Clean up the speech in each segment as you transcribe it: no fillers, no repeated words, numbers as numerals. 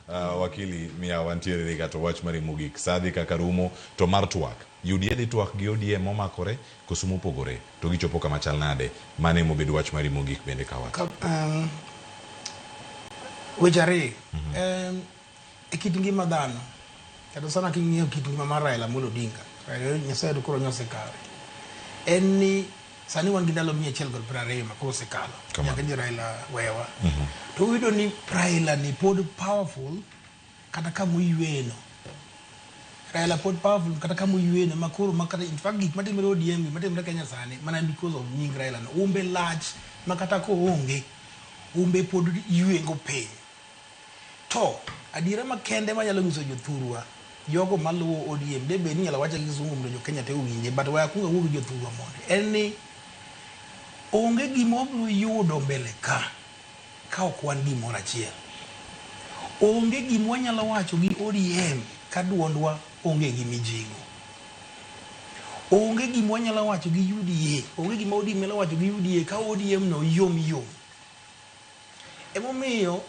Wakili miya wantiere ka to wach mari mogik sa dhi kaka rumo to mar twak. UDA dhi twak gi ODM momakore koso mopogore to gichopo kama chal nade? Mano emobedo wach mari mogik bende ka wach. Weche ariyo. E kit ngima dhano, kata sana king'iyo kit ngima mar Raila Amolo Odinga, Raila Nyasaye to koro nyosekawe. En ni sani wan gi ndalo 120 ma koro osekalo Kamano. nyaka ni Raila wewa. To uyudo ni Raila ni pod powerful kata kama oyweyeno. Raila pod powerful kata kama oyweyeno ma koro ma kata in fact gik matimore ODM gik matimore Kenya sani mana because of nying Raila no. Umbe lach ma kata koonge umbe pod ywengo piny. To adiera makende manyalo nyiso jothurwa, jogo maluwo ODM, de bed ni inyalo wache gi kisungu mondo jo Kenya te owinje, but we akwong awuo gi jothurwa mondi. En ni onge gima wabiro yudo mbele ka, ka ok wan gimoro achiel. Onge gima wanyalo wacho gi ODM ka duondwa onge gi mijing'o. Onge gima wanyalo wacho gi UDA, onge gima ODM nyalo wacho gi UDA ka ODM no yom yom. Emomiyo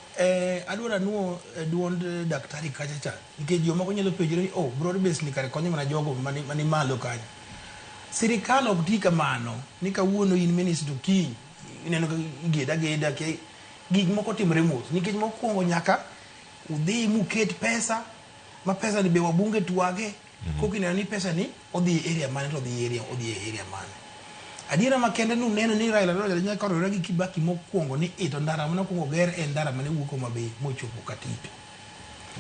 adwaro anuo duond daktari kacha cha nikech jomoko nyalo penjore ni oh broad base ni kare konyo mana jogo mani malo kanyo. Sirikal ok ti kamano ni kawuono in minister to kiny ineno ka igeda ageda ke gik moko timre mos nikech mokwongo nyaka udhi muket pesa ma pesa ni be wabunge twage koka ineno ni pesa ni odhi e area mane to odhi e area odhi e area mane. Adiera makende ni uneno ni Raila Odinga koriwore gi Kibaki mokwongo ni i to ndara mane okwongo ger en ndara mane wuok Homa Bay mochopo Katito.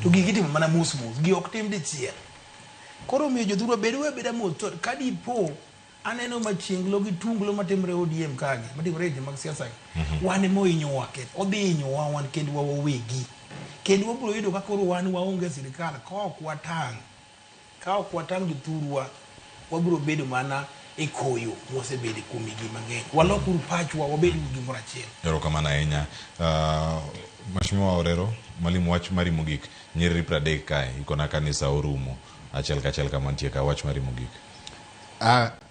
To gigi itimo mana mos mos, gi ok tim dichiel. Koro omiyo jothurwa bedo abeda mos to ka dipo aneno machienglo gi tunglo matimore ODM kagi, matimore e weche mag siasa gi, wan ema ohinyowa kendo odhi hinyowa wan kendwa wawegi. Kendo wabiro yudo ka koro wan waonge e sirikal ka ok watang'. Ka ok watang' jothurwa, wabiro bedo mana e koyo mwasebede kuom higni mang'eny. Walokuru pachwa, wabed uru gimoro achiel. Erokamano ahinya. Mheshimiwa Orero, mwalimu wach mari mogik. Nyiriri 30 kae, ikona kanisa orumo. Achiel kachiel kama nitie ka, wach mari mogik.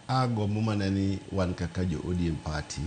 Agombo mana ni wan kaka jo ODM party.